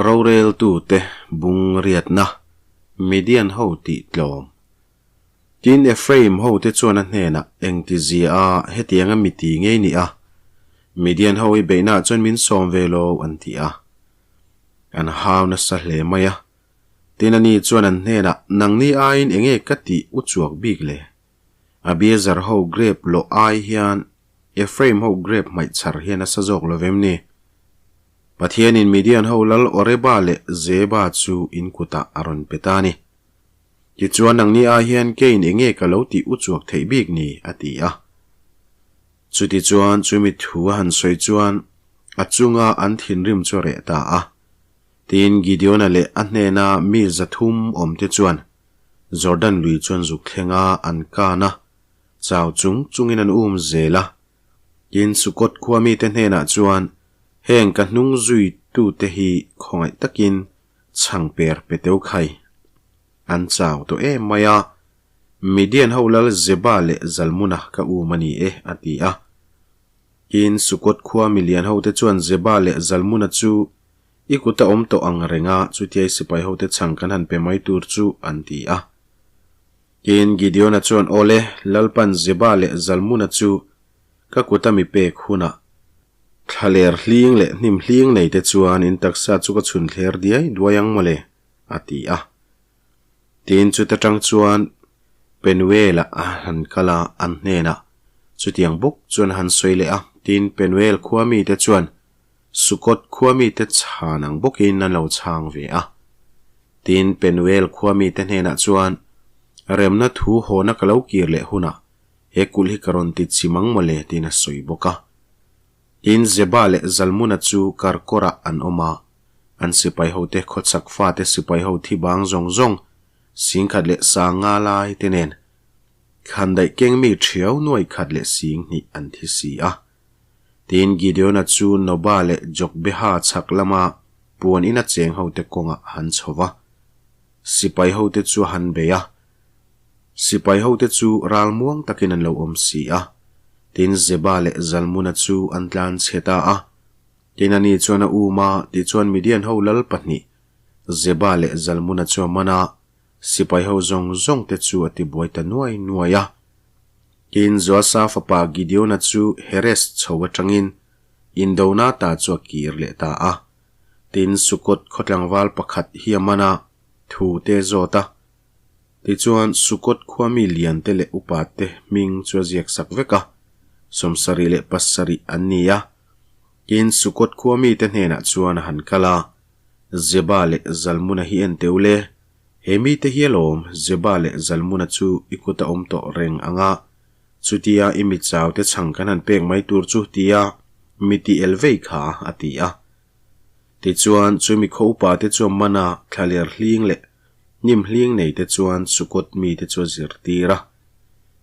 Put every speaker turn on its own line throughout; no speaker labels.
Roreltute bung riatna, Midian ho tih tlawm. Tin, Ephraim hote chuan a hnenah, Engti zia a, hetianga mi ti ngei ni a? Midian ho i beihnaah chuan min sawm ve lo, an ti a. An hau nasa hle mai a. Tin, ani chuan an hnenah, Nangni aiin enge ka tih u chuak bik le? Abiezer ho grep lawh ai hian Ephraim ho grep hmaih chhar hian a sa zawk lo vem ni? Pathianin Midian ho lal Oreba leh Zeba chu in kutah a rawn pe ta a ni. Tichuan nangni ai hian keiin enge ka lo tih u chuak theih bik ni? a ti a. Chutichuan chumi thu a han sawi chuan a chunga an thinrim chu a reh ta a. Tin, Gideona leh a hnena mi 300 awmte chuan Jordan lui chuan zuk thleng a, an kan a, chau chung chungin an um zel a. Tin, Sukot khua mite hnenah chuan, Heng ka hnung zuitute hi khawngaih takin chhang per pe teu khai. An chau tawh em mai a, Midian ho lal Zeba leh Zalmuna ka um a ni e, a ti a. Tin, Sukot khua milian hote chuan Zeba leh Zalmuna chu I kut a awm tawh ang reng a, chutia i sipai hote chhang kan han pe mai tur chu, an ti a. Tin, Gideona chuan, Aw le, Lalpan Zeba leh Zalmuna chu ka kuta mi pek hunah, thlaler hling leh hnim hling nei te chuan in taksa chu ka chhun thler diai duai ang maw le, a ti a. Tin, chuta tang chuan Penuel-ah a han kal a, an hnenah chutiang bawk chuan a han sawi leh a. Tin, Penuel khua mite chuan Sukot khua mite chhan ang bawkin an lo chhang ve a. Tin, Penuel khua mite hnenah chuan, Remna thu hawna ka lo kir leh hunah he kulh hi ka rawn ti chim ang mawle tiin a sawi bawk a. Tin, Zeba leh Zalmuna chu Karkawrah an awm a, an sipai hote khawchhak fate sipai ho thi bang zawng zawng 10,000 leh 5,000 lai te nen khandaih keng mi thiau nuai khat leh 20,000 an thi si a. Tin, Gideona chu Noba leh Jokbeha chhak lama puan ina cheng hote kawngah a han chho va. Sipai hote chu a han bei a. Sipai hote chu ral muang takin an lo awm si a. Tin, Zeba leh Zalmuna chu an tlan chhe ta a. Tin, ani chuan a um a, tichuan Midian ho lal pahnih, Zeba leh Zalmuna chu a man a, sipai ho zawng zawng te chu a tibuai ta nuai nuai a. Tin, Joasa fapa Gideona chu Heres chho atangin Indona ta chu a kir leh ta a. Tin, Sukot khaw tlangval pakhat hi a man a, thu te zawt a. Tichuan, Sukot khua mi lian te leh upa te hming chu a ziak sak vek a, 77 an ni a. Tin, Sukot khua mite hnenah chuan a han kal a, Zeba leh Zalmuna hi en teu le, He mite hi alawm, Zeba leh Zalmuna chu i kut a awm tawh reng ang a, chutia i mi chau te chhang kan han pek mai tur chu tia mi ti el vei kha, a ti a. Tichuan, chu mi khaw upa te chuan mana thlaler hling leh hnim hling nei te chuan Sukot mite chu a zirtir a.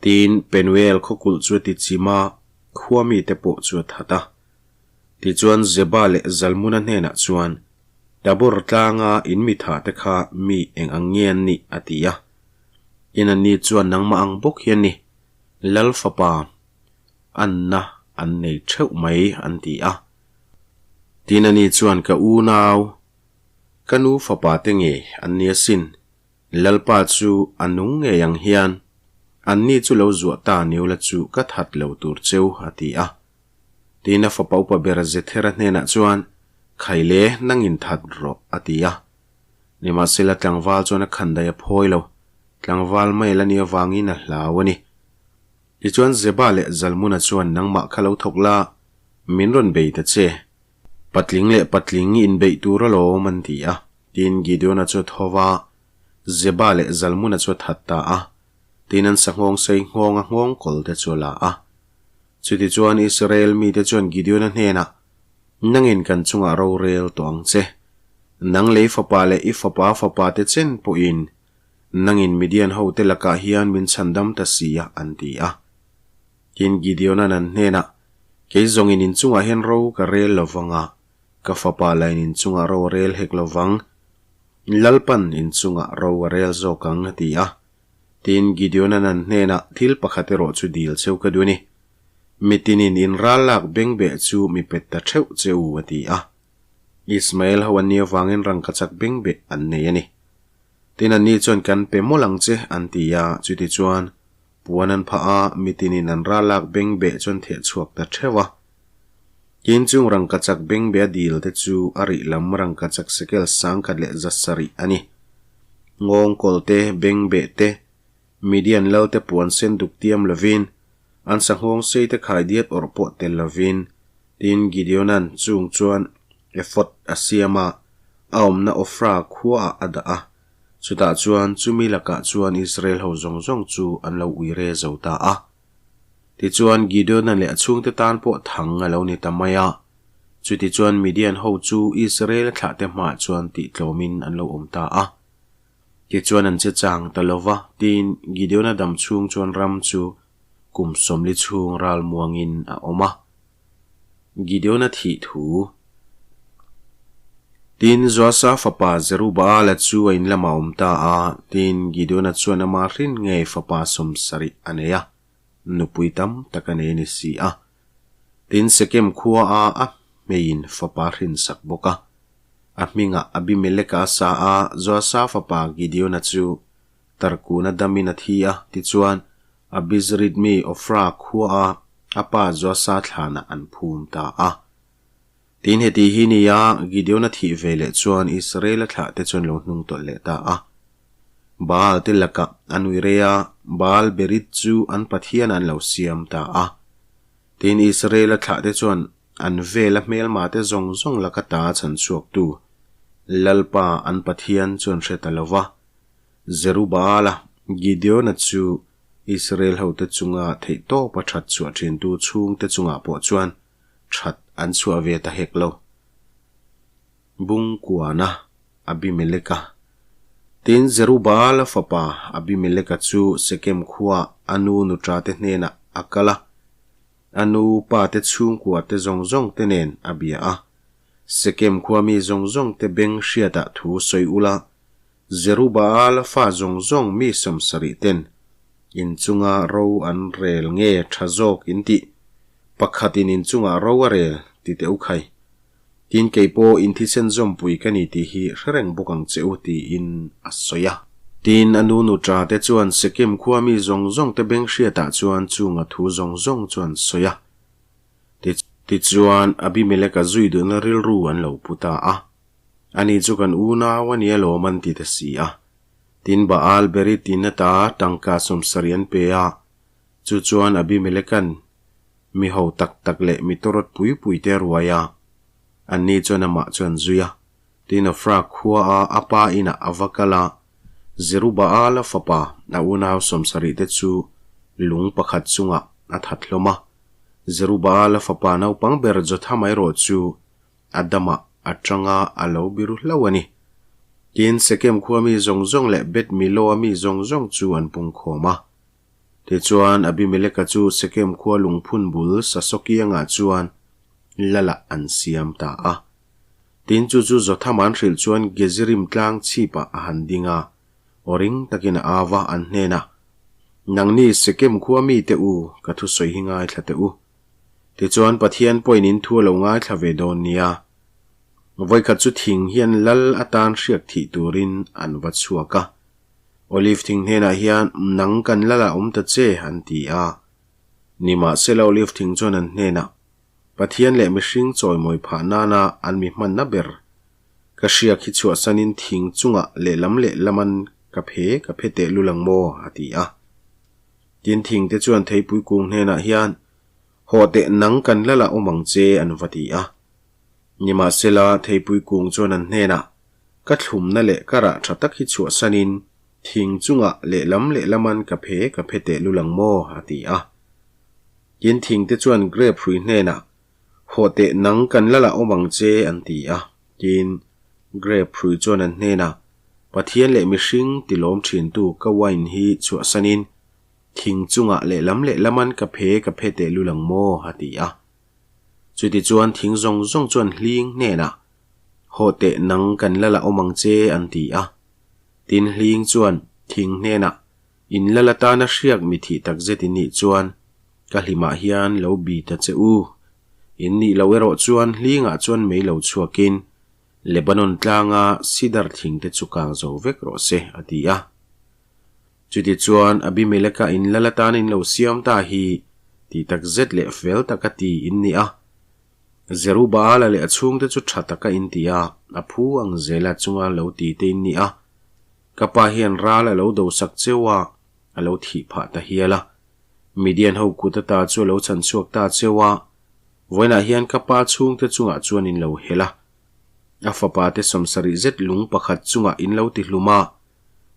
Tin, Penuel khawkulh chu a ti chim a, khua mite pawh chu a that a. Tichuan Zeba leh Zalmuna hnenah chuan, Tabor tlanga in mi tha te kha mi eng ang nge an nih? a ti a. Tin anni chuan nangmah ang bawk hian ni, Lal fapa anna an nei theuh mai an ti a. Tin ani chuan ka unau, ka nu fapa te nge an ni asin, Lalpa chu a nung ngei ang hian anni chu lo zuah ta niula chu ka that lo tur cheu a ti a. Tiin a fapa upa ber Zethera hnenah chuan, Khaile, nangin that rawh, a ti a. Nimahsela tlangval chuan a khandai a phawi lo, tlangval mai la ni avangin a hlau a ni. Tichuan Zeba leh Zalmuna chuan nangmah kha lo thawk la, min rawn bei ta che. Patling leh patling inbeih tur alawm, an ti a. Tiin Gideona chu a tho va, Zeba leh Zalmuna chu a that ta a. Tin an sanghawng sei nghawnga nghawng kawl te chu a la a. Chutichuan Israel mite chuan Gideona hnenah, Nangin kan chungah rorel tawh ang che. Nang lei fapa leh i fapa fapa te chen pawhin nangin Midian hote lakah hian min chhandam ta si a, an ti a. Tin Gideona'n an hnenah, Kei zawngin in chungah hian ro ka rel lo vang a, ka fapa lain in chungah ro a rel hek lo vang. Lalpan in chungah ro a rel zawk ang, a ti a. Tin, Gideon-a'n an hnenah thil pakhat erawh chu dil cheu ka duh a ni. Mitinin in ral lak bengbeh chu mi pet ta theuh che u, a ti a. Ismael ho an nih avangin rangkachak bengbeh an nei a ni. Tin, anni chuan kan pe mawlh ang che an ti a, chutichuan puan an phah a, mitinin an ralak bengbeh chuan theh chhuak ta theuh a. Tin, chung rangkachak bengbeh a dil te chu a rih lam rangkachak sekel 1170 a ni. Nghawngkawl te, bengbeh te, Midian lal te puan sen duk tiam lovin, an sanghawng sei te khai diat awrh pawh tel lovin, tin Gideona'n chung chuan ephod a siam a, a awmna Ofra khuaah a dah a. Chutah chuan chumi lakah chuan Israel ho zawng zawng chu an lo ui re zo ta a. Tichuan Gideona leh a chhungte tan pawh thang a lo ni ta mai a. Chutichuan Midian ho chu Israel thlahte hmaah chuan tihtlawmin an lo awm ta a. Tichuan an che chang ta lo va, tiin Gideona dam chhung chuan ram chu kum 40 chhung ral muangin a awm a. Gideona thih thu. Tin, Joasa fapa Zerubaala chu a in lamah a awm ta a, tin, Gideona chuan ama hrin ngei fapa 70 a nei a, nupui tam tak a nei a ni si a. Tin, Sekem khua a a hmeiin fapa hrinsak bawk a. A hmingah Abimeleka a sa a, Joasa fapa Gideona chu Tarkuna damin a thi a, tichuan Abizrit mi Ofra khuaa a pa Joasa thlanah an phum ta a. Tin, heti hi nia Gideona thih ve leh chuan Israela thlahte chuan lo hnung tawlh leh ta a. Baal te lakah a nui rei a, Baal Berith chu an pathianah an lo siam ta a. Tin, Israela thlahte chuan An vela hmelmate zawng zawng laka ta chhan chhuaktu Lalpa an Pathian chu an hre ta lo va. Zerubaala, Gideona chu Israel hote chunga theihtawpa that chhuah thintu chhungte chungah pawh chuan that an chhuah ve ta hek lo. Bungkuana, Abimeleka. Tin, Zerubaala fapa Abimeleka chu Sekem khuaa a nu nuṭate hnenah a kal a. A nu pa te chhungkua te zawng zawng te nen a bia a. Sekem khua mi zawng zawng te beng hriatah thu sawi ula, Zerubaal fa zawng zawng mi 70 ten inchunga ro an rel nge tha zawk in tih? Pakhatin inchungah ro a rel ti teh u khai. Tin kei pawh in thisen zawmpui ka ni tih hi hre reng bawk ang che u tiin a sawi a. Tin a nu nuṭa te chuan Sekem khua mi zawng zawng te beng hriatah chuan chunga thu zawng zawng chu an sawi a. Tichuan Abimeleka zui duhna rilru an lo pu ta a. Ani chu kan unau a nia lawm an ti ta si a. Tin Baal Berith in ata tangka 70 an pe a. Chu chuan Abimeleka'n Mi ho tak tak leh mi tawrawt pui pui te a ruai a, anni chuan amah chu an zui a. Tin Ofra khua a a pa inah a va kal a, Zerubaala fapa a unau 70 te chu lung pakhat chungah a that hlawm a. Zerubaala fapa naupang ber Jothama erawh chu a damah a tanga a lo biru hlauh a ni. Tin Sekem khua mi zawng zawng leh Beth Milo-a mi zawng zawng chu an pungkhawm a. Tichuan, Abimeleka chu Sekem khua lungphun bul Sasokiangah chuan lalah an siam ta a. Tin, chu chu Jotham an hrilh chuan Gezirim tlang chhipah a han ding a, aw ring takin a au a, an hnenah, Nangni Sekem khua mite u, ka thusawi hi ngaithla teh u. Tichuan, Pathian pawhin in thu a lo ngaithla ve dawn nia. Vawikhat chu thing hian lal atan hriak thih turin an va chhuak a. Olive thing hnenah hian nang kan lal ah awm ta che an ti a. Nimahsela Olive thing chuan an hnenah, Pathian leh mihring chawimawi phah nana an mi hmanna ber ka hriak hi chhuahsanin thing chungah lehlam lehlaman ka phe ka phe teh lul ang maw? a ti a. Tin thing te chuan theipui kung hnenah hian, Hawh teh nang kan lal ah awm ang che an va ti a. Nimahsela theipui kung chuan an hnenah, Ka thlumna leh ka rah tha tak hi chhuahsanin thing chungah lehlam lehlaman ka phe ka phe teh lul ang maw? a ti a. Tin thing te chuan grape hrui hnenah, Hawh teh nang kan lalah awm ang che an ti a. Tin grape hrui chuan an hnenah, Pathian leh mihring tilawm thintu ka wine hi chhuahsanin thing chungah lehlam lehlaman ka phe ka phe teh lul ang maw? a ti a. Chutichuan thing zawng zawng chuan hling hnenah, Haw teh nang kan lal a awm ang che an ti a. Tin hling chuan thing hnenah, In lal atana hriak mi thih tak zet in nih chuan ka hlimah hian lo bi ta che u. In nih loh erawh chuan hlingah chuan mei lo chhuakin. Lebanon tlanga sidar thingte chu kang zo vek rawh se, a ti a. Chutichuan Abimeleka in lal atan in lo siam ta hi ti tak zet leh fel taka ti in ni a. Zerubaala leh a chhungte chu tha taka in ti a, a phu ang zela chunga lo ti te in ni a. Ka pa hian ral a lo dosak cheu a, a lo thih phah ta hial a. Midian ho kut ata chu a lo chhan chhuak ta cheu a, vawiinah hian ka pa chhungte chungah chuan in lo hel a. A fapa te sawmsarih zet lung pakhat chungah in lo ti hlum a,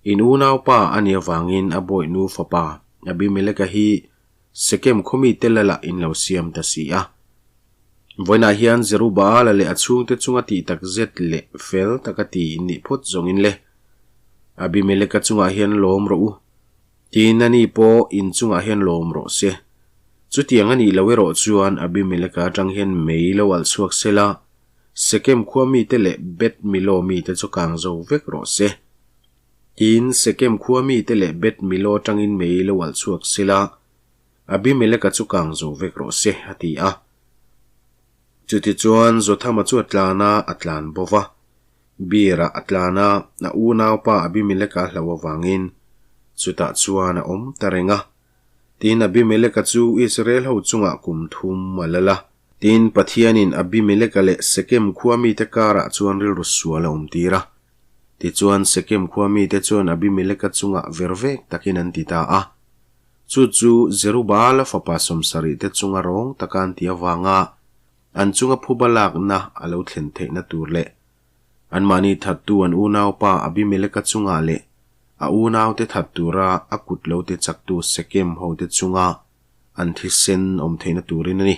in unaupa a nih avangin a bawihnu fapa Abimeleka hi Sekem khawmite lalah in lo siam ta si a. Vawiinah hian Zerubaala leh a chhungte chunga tih tak zet leh fel taka ti in nih phawt zawngin le. Abimeleka chungah hian lawm rawh u. Tin, ani pawh in chungah hian lawm rawh se. Chutiang a nih loh erawh chuan Abimeleka atang hian mei lo alh chhuak sela, Sekem khua mite leh Beth Milo mite chu kang zo vek rawh se. Tin, Sekem khua mite leh Beth Milo atangin mei lo alh chhuak sela, Abimeleka chu kang zo vek rawh se, a ti a. Chutichuan Jothama chu a tlan a, a tlan bo va. Beer-ah a tlan a, a unaupa Abimeleka a hlauh avangin chutah chuan a awm ta reng a. Tin, Abimeleka chu Israel ho chungah kum thum a lal a. Tin, Pathianin Abimeleka leh Sekem khua mite karah chuan rilru sual a awmtir a. Tichuan, Sekem khua mite chuan Abimeleka chungah ver vek takin an ti ta a. Chu chu Zerubaala fapa sawmsarih te chunga rawng taka an ti avanga an chunga phuba lakna a lo thlen theihna tur leh anmahni thattu an unaupa Abimeleka chungah leh a unaute that tura a kut lo ti chaktu Sekem hote chunga an thisen awm theihna turin a ni.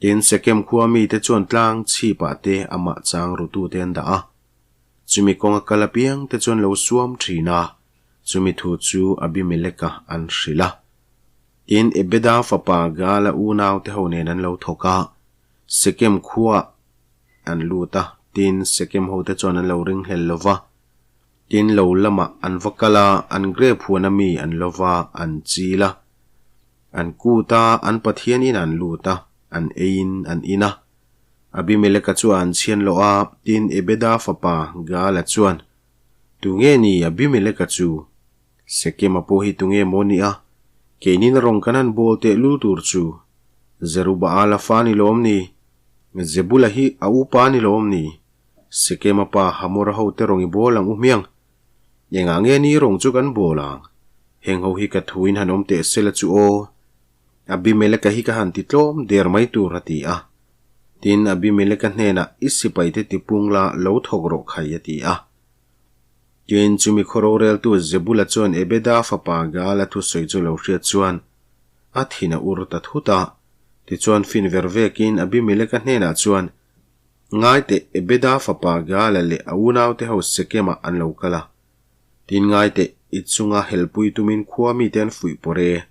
Tin, Sekem khua mite chuan tlang chhipah te amah chang rutute an dah a. Chumi kawnga kal apiang te chuan lo suam thin a, chumi thu chu Abimeleka an hrilh a. Tin, Ebeda fapa Gaala unaute ho nen an lo thawk a, Sekem khuaah an lut a, tin, Sekem hote chuan an lo ringhlel lo va. Tin, lo lamah an va kal a, an grep huana mi an lo va, an chil a. An kut a, an Pathian inah an lut a, an eiin an in a. Abimeleka chu a an chhian loh a, tin, Ebeda fapa Gaala chuan, Tunge ni Abimeleka chu? Sekema pawh hi tunge maw ni a? Keinin rawng kan han bawl teh lul tur chu Zerubaala fa ni lawm ni? Zebula hi a upa ni lawm ni? Sekema pa Hamora hote rawng i bawl ang u hmiang. Engah nge ni rawng chu kan bawl ang? Heng ho hi ka thuin han awm teh sela chu aw. Abimeleka hi ka han ti tlawm der mai tur a ti a. Tin, Abimeleka hnenah i sipaite tipung la lo thawk rawh khai a ti a. Tin, chumi khaw roreltu Zebula chuan Ebeda fapa Gaala thusawi chu lo hriat chuan a thin a ur ta thut a. Tichuan fin ver vekin Abimeleka hnenah chuan, Ngai teh, Ebeda fapa Gaala leh a unaute ho Sekemah an lo kal a. Tin, ngai teh, i chunga helpui tumin khua mite an fuih pawr e.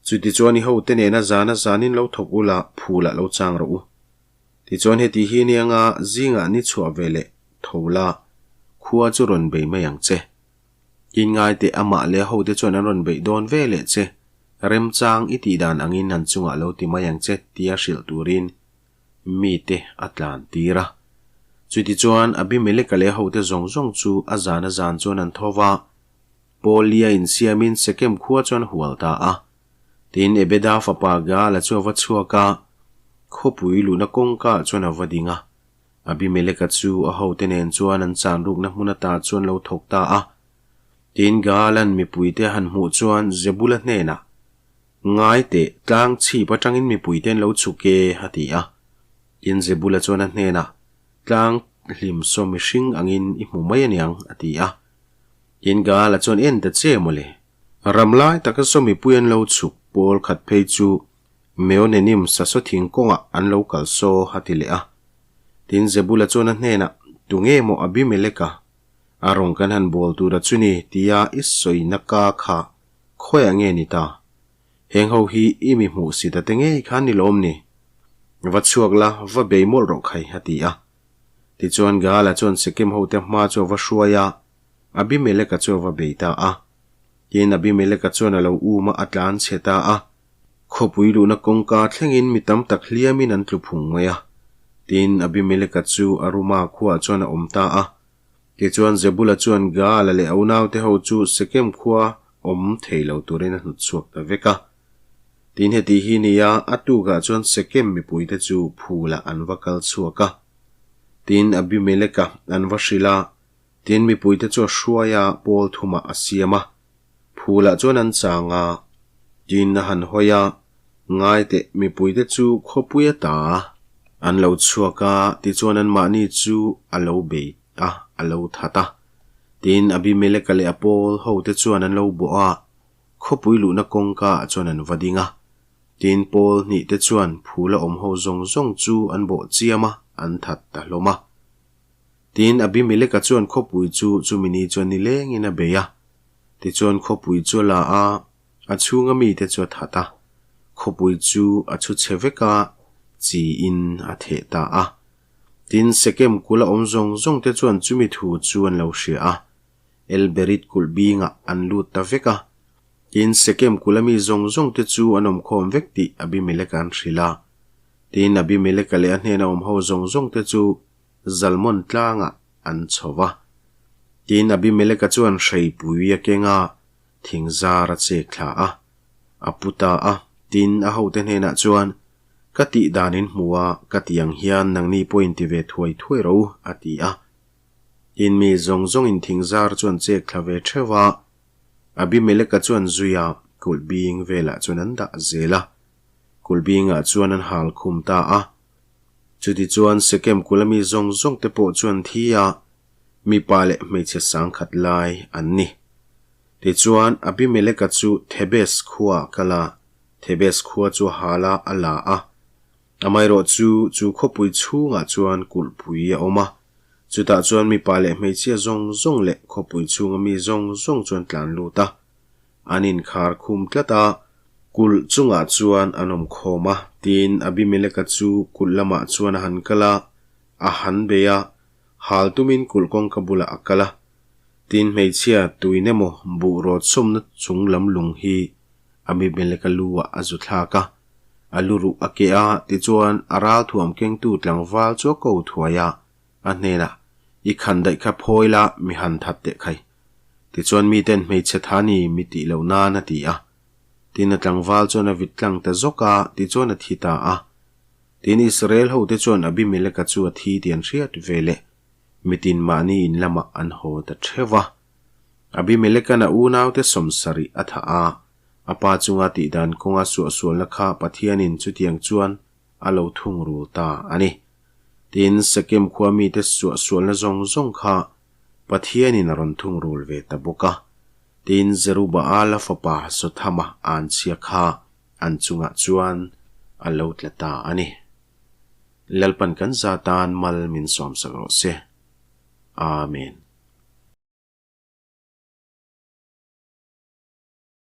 Chutichuan i hote nena zana zanin lo thawk ula, phulah lo chang rawh u. Tichuan heti hi anianga zingah ni chhuah ve leh tho la, khua chu rawn bei mai ang che. In ngai teh amah leh a hote chuan an rawn beih dawn ve leh che, remchang i tih dan angin an chungah lo ti mai ang che tia hrilh turin mite a tlan tir a. Chutichuan Abimeleka leh a hote zawng zawng chu a zan a zan chuan an tho va, Paulia insiamin Sekem khua chuan hual ta a. Tin, Ebeda fapa Gaala chu a va chhuak a, khawpui luhna kawngkaah chuan a va ding a. Abimeleka chu a hote nen chuan an chan rukna hmun ata chuan lo thawk ta a. Tin, Gaala'n mipuite a han hmuh chuan Zebula hnenah, Ngai teh, tlang chhip atangin mipuite an lo chhuk e, a ti a. Tin, Zebula chuan a hnenah, Tlang hlim saw mihring angin i hmu mai aniang, a ti a. Tin, Gaala chuan, En ta che mawle. Ram lai taka saw mipui an lo chhuk pawl khat phei chu Meonenim sasaw thing kawngah an lo kal saw a ti leh a. Tin, Zebula chuan a hnenah, Tunge maw Abimeleka? A rawng kan han bawl tura chu ni tia i sawina ka kha khawiah nge ni ta? Heng ho hi i mi hmuh si ta te ngei khan ni lawm ni? Va chhuak la, va bei mawlh rawh khai, a ti a. Tichuan Gaala chuan Sekem hote hma chu a va hruai a, Abimeleka chu a va bei ta a. Tin, Abimeleka chuan a lo um a, a tlan chhe ta a. Khawpui luhna kawngka thlengin mi tam tak hliamin an tlu phung mai a. Tin, Abimeleka chu Aruma khuaah chuan a awm ta a. Tichuan, Zebula chuan Gaala leh a unaute ho chu Sekem khua awm thei lo turin a hnut chhuak ta vek a. Tin, heti hi nia, a tukah chuan Sekem mipuite chu phulah an va kal chhuak a. Tin, Abimeleka an va hrilh a, tin, mipuite chu a hruai a, pawl thumah a siam a. Phulah chuan an chang a, tin a han hawi a, Ngai teh, mipuite chu khawpui a ta an lo chhuak a, tichuan anmahni chu a lo bei a, a lo that a. Tin, Abimeleka leh a pawl hote chuan an lo bawh a, khawpui luhna kawngka ah chuan an va ding a. Tin, pawl hnihte chuan phula awm ho zawng zawng chu an bawh chiam a, an that ta hlawm a. Tin, Abimeleka chuan khawpui chu chumi ni chuan nilengin a bei a. Tichuan khawpui chu a la a, a chhunga mite chu a that a. Khawpui chu a chhu chhe vek a, chiin a theh ta a. Tin, Sekem kula awm zawng zawngte chuan chumi thu chu an lo hria a. El-berit kulh bingah an lut ta vek a. Tin, Sekem kula mi zawng zawngte chu an awmkhawm vek tih Abimeleka an hrilh a. Tin, Abimeleka leh a hnena awm ho zawng zawngte chu Zalmon tlangah an chho va. Tin, Abimeleka chuan hreipui a keng a, thing zar a chek thla a, a pu ta a. Tin, a hote hnenah chuan, Ka tih dan in hmu a, ka ti ang hian nangni pawhin ti ve thuai thuai rawh u, a ti a. Tin, mi zawng zawngin thing zar chu an chek thla ve theuh a, Abimeleka chuan zui a, kulh bing velah chuan an dah zel a. Kulh bingah chuan an hal khum ta a. Chutichuan Sekem kula mi zawng zawngte pawh chuan thi a, mipa leh hmeichhe sangkhat lai an ni. Tichuan, Abimeleka chu Thebes khuaah kal a, Thebes khua chu a hal a, a la a. Amaherawhchu, chu khawpui chhungah chuan kulhpui a awm a, chutah chuan mipa leh hmeichhia zawng zawng leh khawpui chhunga mi zawng zawng chuan tlan lut a. An inkhar khum tlat a, kulh chungah chuan an awm khawm a. Tin, Abimeleka chu kulh lamah chuan a han kal a, a han bei a, hal tumin kulh kawngka bulah a kal a. Tin, hmeichhia tuin emaw buh rawt sawmna chung lam lung hi Abimeleka lu ah a zu thlak a, a lu ruh a keh a, tichuan a ralthuam kengtu tlangval chu a ko thuai a, a hnenah, I khan daih kha phawi la, mi han that teh khai. Tichuan miten hmeichhe tha ni mi tih loh nan a ti a. Tin a tlangval chuan a vit tlang ta zawk a, tichuan a thi ta a. Tin Israel hote chuan Abimeleka chu a thi tih an hriat ve leh mitin mahni in lamah an haw ta theuh a. Abimeleka'n a unaute sawmsarih a thah a, a pa chunga tihdan kawnga suahsualna kha Pathianin chutiang chuan a lo thungrul ta a ni. Tin Sekem khua mite suahsualna zawng zawng kha Pathianin a rawn thungrul ve ta bawk a, tin Zerubaala fapa Jothama anchhia kha an chungah chuan a lo tla ta a ni. Lalpan kan za tan mal min sawmsak rawh se. Amen.